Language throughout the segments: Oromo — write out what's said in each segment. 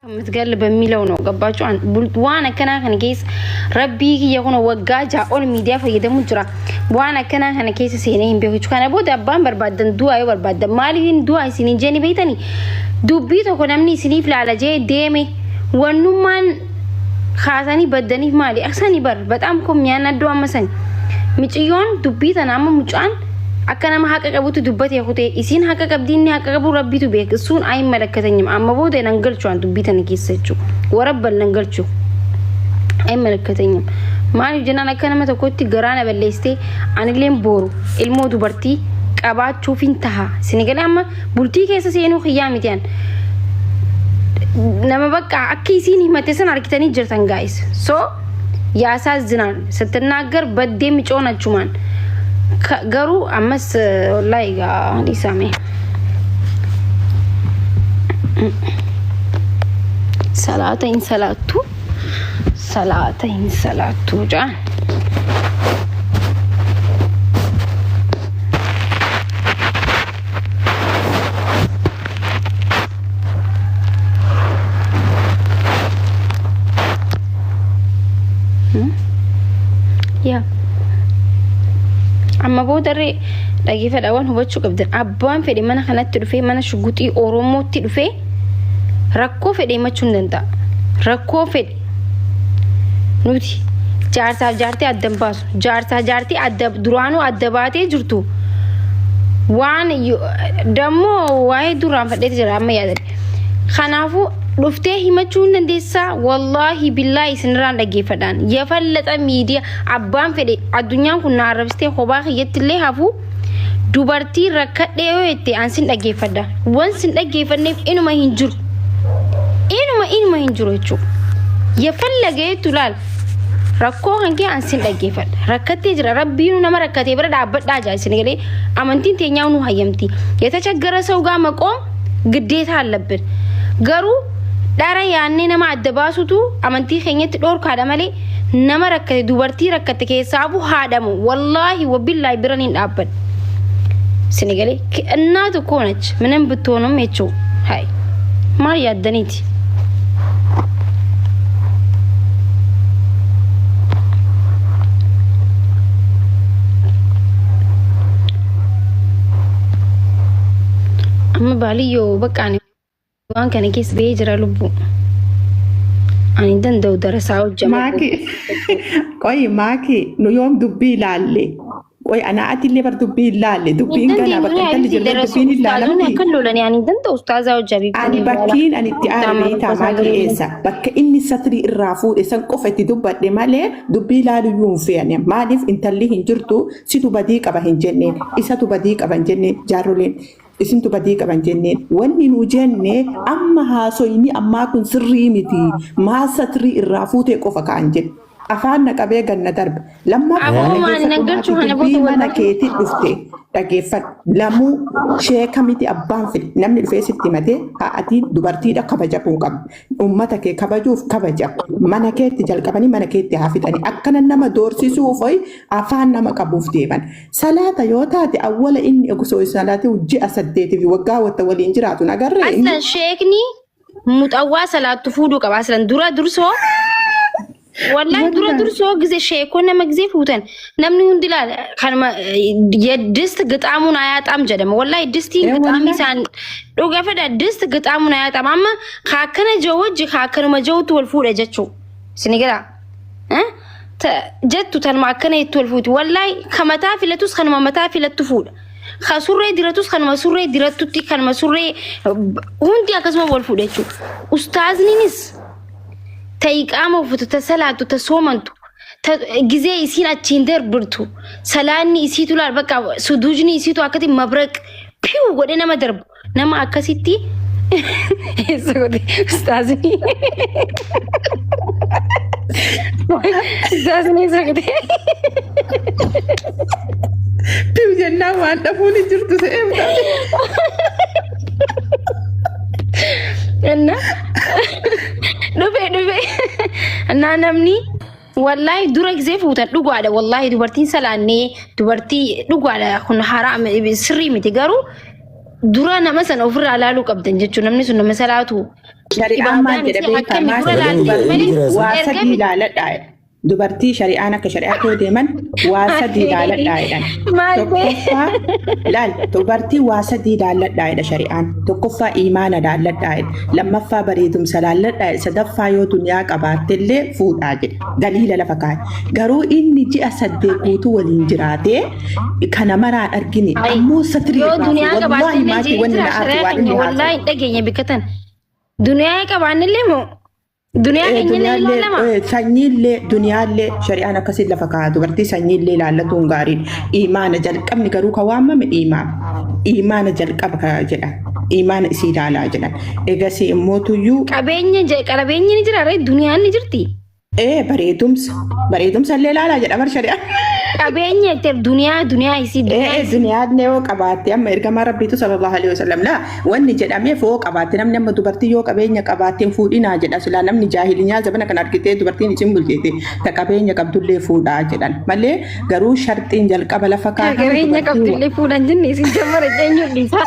ከምትገል በሚለው ነው። ገባችሁ? Waan akkanaa kana keessa rabbii kiyya kun waggaa 6 ol miidiyaa fayyadamu jira. Waan akkanaa kana keessa seenee hin beeku. Kana booda abbaan barbaaddan du'aa yoo barbaaddan maaliif hin du'aa isin hin jenne beektanii? Dubbii tokko namni isiniif laala jee deeme wannummaan kaasanii baddaniif maali? Aksanii bar በጣም እኮ የሚያናደው አመሰኝ miciyyoon dubbii tana amma mucaan akka nama haqa qabutti dubbate kutee isiin haqa qabdii inni haqa qabu rabbitu beeka እሱን አይመለከተኝም amma booda nan galchu an dubbii tana keessa jechuudha warabbal nan galchu አይመለከተኝም maaliif jennaan akka nama tokkotti garaa na balleessitee anilleen booru ilmoo dubartii qabaachuuf hin taha isin galee amma bultii keessa seenuu kiyyaa miti an nama bakka akka isiin himate san argitanii jirtan guys. So ያሳዝናል ስትናገር በዴ ሚጮን achumaan garuu ammas wallahi egaa dhiisame salaata hin salaattu salaata hin salaattu jaan. Yaa amma boodarree dhageeffadha waan hubachuu qabdan abbaan fedhe mana kanatti dhufee mana shuguxii Oromootti dhufee rakkoo fedhe himachuu hin danda'a. Rakkoo fedhe nuti jaarsaaf jaartii adda hin baasu. Jaarsaaf jaartii adda duraanuu adda baatee jirtu waan dammoo waa'ee duraan fadheeti jira amma yaadadhe. Kanaafuu dhuftee himachuu hin dandeessaa wallaahi billaahi isinirraan dhaggeeffadhaan yafallaxa miidiyaa abbaan fedhe addunyaan kun na arrabsitee kophaa kiyyatti illee hafuu dubartii rakkadhee yoo jette an sin dhaggeeffadha. Wan sin dhaggeeffanneef inuma hin jiru. Inuma inuma hin jiru jechuudha. Yafallaga jettu laal rakkoo kan kee an sin dhaggeeffadha. Rakkattee jira rabbiinuu nama rakkatee bira dhaabbadhaa jaa isin galee amantiin teenyaa nu hayyamti. የተቸገረ ሰው ጋር መቆም ግዴታ አለብን። Garuu dhara yaannee nama adda baasutu amantii keenyatti dhoorkaadha malee nama rakkate dubartii rakkatte keessaafu haadhamu wallaahi wabillaahi biran hin dhaabban. Isin galee እናት እኮ ነች ምንም ብትሆንም jechuu hay maal yaaddaniiti. Amma baaliyyoo bakka ani waan kana keessa ba'ee jira lubbuu. Ani hin danda'u darasaa hojjama. Maaki qoyi maaki nu yoom dubbii ilaalle qoyi anaa atillee bar dubbii ilaalle Hin dubbiin ganaa dandeenyu bakka intalli habiibti jirre darasu dubbiin ustaazonni ilaalamti. akka lolani ani hin danda'u ustaazaa hojii Ani habiibti bakkiin ani itti aare beektaa maakii eessa bakka inni satrii irraa fuudhe san qofa itti dubbadhe malee dubbii ilaaluyyuu hin fe'ane maaliif intalli hin jirtu situ badii qaba hin jenneen isatu badii qaba hin jenneen jaarroleen isintu badii qaba hin jenneen wanni nu jenne amma haasoyni ammaa kun sirrii miti maa satrii irraa fuutee qofa ka'an jedhe afaan na qabee ganna darbe lammaffaa Aboo maali dhageeffadhu nan galchuu maakii kana dubbii booda mana wallahi. keetii dhufte dhageeffadhu lamuu sheeka miti abbaan fedhe namni dhufee sitti himatee haa ati dubartiidha kabajamuu qabdi uummata kee kabajuuf kabaja mana keetti jalqabanii mana keetti haa fixanii akkana nama doorsisuuf hoyi afaan nama qabuuf deeman salaata yoo taate awwala inni osoo salaate ji'a 8 fi waggaa wata waliin jiraatu nagarree inni Aslan sheekni muxawwaa salaattu fuudhuu qaba. Aslan dura dursoo wallahi dura wallaahi dursoo gize sheekoo nama gizee fuutan namni hundi ilaala kanuma የድስት ግጣሙን አያጣም jedhama wallahi distiin ee gixaamii wallaahi isaan dhuga fedha dist gixaamuun አያጣም amma kaakkana jiru wajji kaakkanuma jirutti wal fuudha jechuu isin gala jettu tanuma akkana itti wal fuuti wallahi ka mataa filatus kanuma mataa filattu fuudha ka surree diratus kanuma surree dirattutti kanuma surree hundi akkasuma wal fuudha jechuudha ustaazniinis ta iqaama uffatu ta salaattu ta soomantu ta gizee isiin achiin darbirtu salaanni isiitu laal bakka suduujni isiitu akkatti mabraq piu godhe nama darbu nama akkasitti eessa godhe ustaazni ustaazni eessa godhe piu jennaan waan dhabuun hin jirtu se'ee እና dhufe dhufe እና namni wallahi dura gisee fuutan dhugaadha wallahi dubartiin salaannee dubartii dhugaadha kun haraam sirrii miti garuu Dura nama sana ofirraa laaluu qabdan jechuudha. Namni sun nama salaatu. Shari'aan maal Ibaadaan jedha isii beektaa akkami dura maal laaltee Sagaleen malee jira. waa erga sadii ilaaladhaa jedha. Dubartii shari'aan akka shari'aatti yoo deeman waa sadii ilaaladhaa jedhan. Maal ta'e? Tokkoffaa laal dubartii waa sadii ilaalladhaa jedha shari'aan. Tokkoffaa imaana ilaalladhaa jedha. Lammaffaa bareedumsa ilaalladhaa jedha. Sadaffaa yoo duniyaa qabaatte illee fuudhaa jedha. Daliila lafa kaa'e. Garuu inni ji'a 8 guutuu waliin jiraatee kana maraan argine Ay, ammoo satirii yoo irraa duniyaa fuudhu. Wallaahi qabaattellee maatii jee wanni jira na aarsu shari'aa waan keenya inni haasa'u. wallaahi hin dhageenye bikka tan. Duniyaa qabaannillee moo duniyaa keenyallee Duniyaallee ilaalama. sanyiillee duniyaallee shari'aan akkasiin lafa kaa'a dubartii sanyiillee ilaallatuun gaariidha. Imaana jalqabni garuu kan waamame imaana. Imaana jalqaba ka jedhan. Imaana isii ilaalaa jedhan. Egasii immoo tuyyuu Qabeenya qabeenyi ni jira ree duniyaan ni jirti. Ee bareedumsa bareedumsa illee ilaalaa jedha bar shari'aan. Qabeenya jettee duniyaa duniyaa isii duniyaa Ee isii. duniyaallee yoo qabaatte amma ergamaa rabbiitu sallallahu alaihi wasallam laa wanni jedhameef yoo qabaatte namni amma dubartii yoo qabeenya qabaatte hin fuudhinaa jedha silaa namni jaahilinyaa zabana kan argitee dubartiin isin bulcheete ta qabeenya qabdullee fuudhaa jedhan malee garuu sharxiin jalqaba lafa kaa'ame Qabeenya dubartii qabdullee fuudhan jenne isin jammara eenyu dhiisa.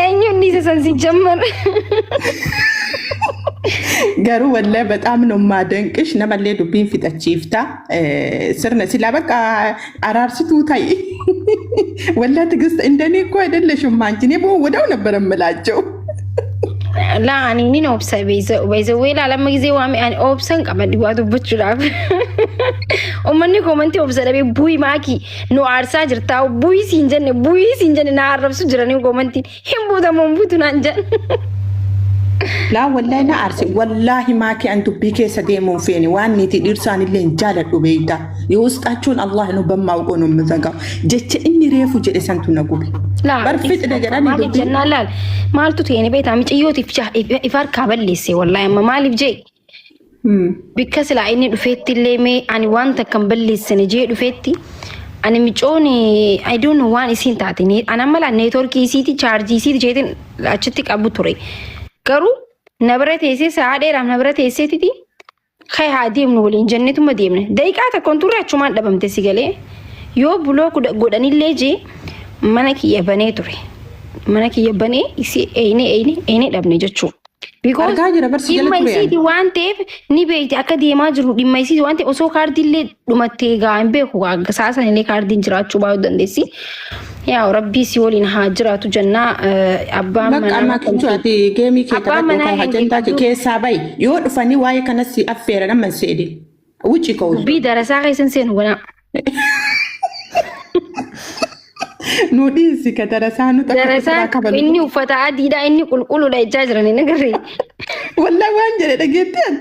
Eenyuun dhiisa san si jammara. Garuu wallahi በጣም ነው የማደንቅሽ። Namallee dubbiin fixachiifta. Sirna silaa bakka araarsituu ta'i. Wallahi ትዕግስት እንደኔ እኮ አይደለሽም አንቺ። እኔ ብሆን ወዲያው ነበር የምላቸው። Laa ani nin obsa beezawwee laalama gisee waame ani obsan qaba dhibaa dubbachuudhaaf. Uummanni koomantii obsa dhabee bu'ii maakii nu aarsaa jirtaa bu'ii siin jenne bu'ii siin jenne na arrabsu jiranii koomantiin hin buutamu hin buutu naan jedhan. Laa wallahi na aarse wallahi maakii an dubbii keessa deemuun feene waan niitii dhiirsaan illee hin jaaladhu beeyta. Yoo usxaachuun Allah nu bammaa qoonu mizagaw jecha inni reefu jedhe santu na gube. Laa Bar fixne jedhanii maaliif dubbii. jennaan laal maaltu ta'e ni beektaa micayyootiif if harkaa balleesse wallahi amma maaliif jee bikka silaa inni dhufeetti illee mee ani waan takka hin balleessine jee dhufeetti ani micoon I don't know waan isiin taate ani amma laa neetworkii isiiti chaarjii isiiti jeetiin achitti qabu ture garuu na bira teessee sa'a dheeraaf na bira teesseetiti kai haa deemnu waliin jennetuma deemne daqiiqaa tokkoon turre achumaan dhabamte si galee yoo buloo godhanillee jee mana kiyya banee ture mana kiyya banee isii eeyne eeyne eeyne dhabne jechuudha. Because Argaa jira barsi jala dhimma ture ani. isiiti waan ta'eef ni beekti akka deemaa jiru dhimma isiiti waan ta'eef osoo kaardiillee dhumattee gaa hin beeku saa sanillee kaardiin jiraachuu baay'ee dandeessi. Yaa rabbii si waliin haa jiraatu jennaa abbaan Bakka manaa amma kichuu ati geemii kee Abbaan taphadhu manaa kan kan ajandaa gidduu- keessaa bahi yoo dhufanii waa'ee kanas si affeeran amma hin seedin. Wucci ka'u. Dubbii darasaa keessan seenu ganaa. Nu dhiisi ka darasaa nu takka Darasaa irraa kabalu. inni uffata adiidha inni qulqulluudha jechaa jiran hin agarree. Wallahi waan jedhe dhageetteen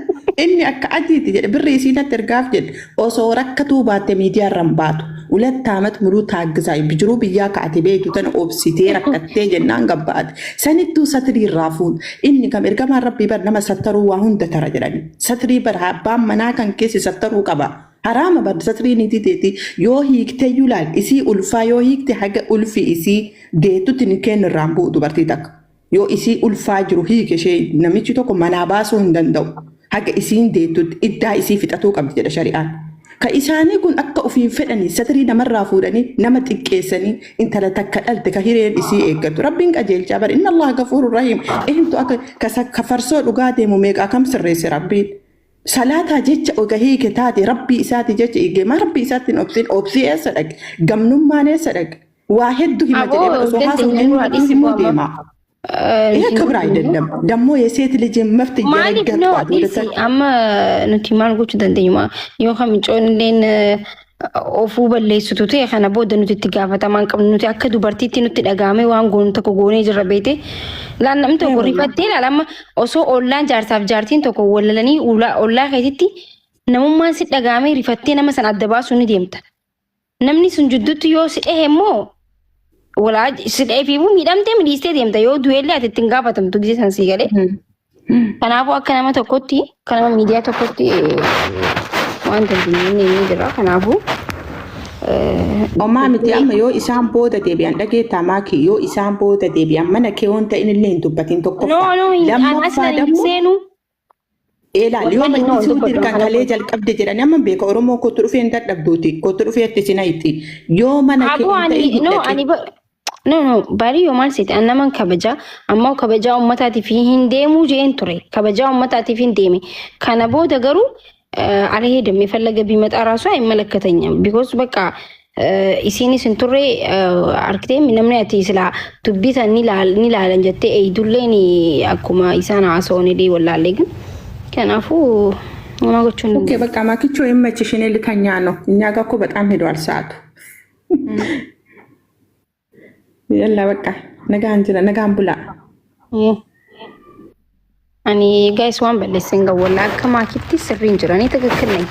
inni akka adiiti jedhe birri isii natti ergaaf jedhe osoo rakkatuu baatte miidiyaa irra hin baatu. ሁለት ዓመት ሙሉ ታግዛ jiruu biyyaa kaate beektu tana obsitee rakkattee jennaan gabbaate. Sanittuu satirii irraa fuudhu. Inni kam ergamaan rabbii bar nama sattaruu waa hunda tara jedhani. Satirii bar abbaan manaa kan keessi sattaruu qaba. Haraama bar satirii niitii teeti yoo hiiktee iyyuu laal isii ulfaa yoo hiikte haga ulfi isii deettutti ni kennu irraan bu'u dubartii takka. Yoo isii ulfaa jiru hiike ishee namichi tokko manaa baasuu hin danda'u. Haga isiin deettutti iddaa isii fixatuu qabdi jedha shari'aan. Ka isaanii kun akka ofiin fedhanii satirii namarraa fuudhanii nama xiqqeessanii intala takka dhalte ka hireen isii eeggatu. Rabbiin qajeelchaa bara inna Allah gafuurur rahiim. Eenyutu akka ka farsoo dhugaa deemu meeqaa kam sirreesse rabbiin. Salaataa jecha oga hiike taate rabbii isaati jecha eegee maa rabbii isaatti hin obsin obsii eessa dhaqe gamnummaan eessa dhaqe waa hedduu hima Aboo jedhee bara osoo haasa'u dandeenya inni nurraa dhiisi himuu bu'ama. deema. ይሄ ክብር አይደለም። ደግሞ የሴት ልጅ መብት Maaliif noo እየረገጧት ወደ dhiisi amma nuti maal gochuu dandeenyu yoo kamicoon illeen ofuu balleessitu ta'e kana booda nuti itti gaafatamaa hin qabnu nuti akka dubartiitti nutti dhagahame waan goonu tokko goonee jirra beete laan namni tokko rifattee laala amma osoo ollaan jaarsaaf jaartiin tokko walalanii ollaa keetitti namummaan si dhagahame rifattee nama sana adda baasuu ni deemta. Namni sun jidduutti yoo si dhahe immoo walaa si dhahee fi miidhamtee midhiistee deemta yoo du'eellee ati ittiin gaafatamtu gisee san sii galee. Kanaafuu akka nama tokkotti akka nama miidiyaa tokkotti waan dandeenyu ni jira. Kanaafuu Omaa miti amma yoo isaan booda deebi'an dhageettaa maakii yoo isaan booda deebi'an mana kee wanta inni illee hin dubbatin no tokkoffaa. No an Lammaffaa aslan hin dammoo seenu. Ilaali yoo Wallahi no majlisuu dubbadhu dirqan kana kalee booda. Jalqabde jedhanii amma beeka Oromoo kottu dhufee hin dadhabduuti. Kottu dhufee itti si nayxi. Yoo mana kee Aboo hin ta'in ani hin no dhaqin. ani no no barii yoo maal seete an naman kabajaa ammoo kabajaa uummataatiif hin deemuu jeen ture kabajaa uummataatiif hin deeme kana booda garuu አልሄድም የፈለገ ቢመጣ ራሱ አይመለከተኝም ቢኮዝ በቃ isiinis hin turre argitee namni ati silaa dubbii tan ni laalan jettee eeydulleen akkuma isaan haasa'uun illee wallaallee ግን kanaafuu nama gochuu hin ኦኬ danda'u. በቃ ማኪቾ ይመችሽ። እኔ ልተኛ ነው። እኛ ጋር እኮ በጣም ሄዷል ሰዓቱ። የላ በቃ ነጋ እንጅራ ነጋ ቡላ። Ani guys waan balleessan qabu wallaa akka maakitti sirriin jira. Ani ትክክል ነኝ።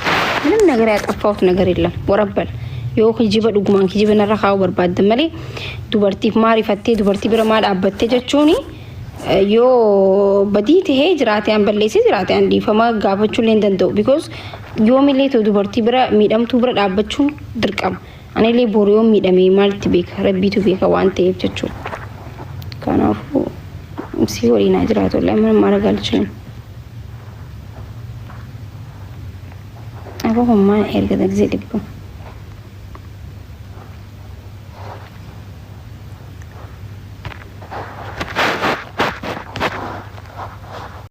ምንም ነገር ያጠፋሁት ነገር የለም። ወረበል yoo kijiba dhugumaan kijiba narra kaa'uu barbaaddan malee dubartiif maa rifattee dubartii bira maa dhaabbattee jechuun yoo badii tahee jiraate an balleessee jiraate an dhiifama gaafachuu illee hin danda'u. Because yoomillee ta'u dubartii bira miidhamtuu bira dhaabbachuun dirqama. Anillee boru yoo miidhame maalitti beeka rabbiitu beeka waan ta'eef jechuudha. Kanaafuu si waliin haa jiraatu illee ምንም ማድረግ አልችልም። Aboo hummaan erga ጊዜ dhibba.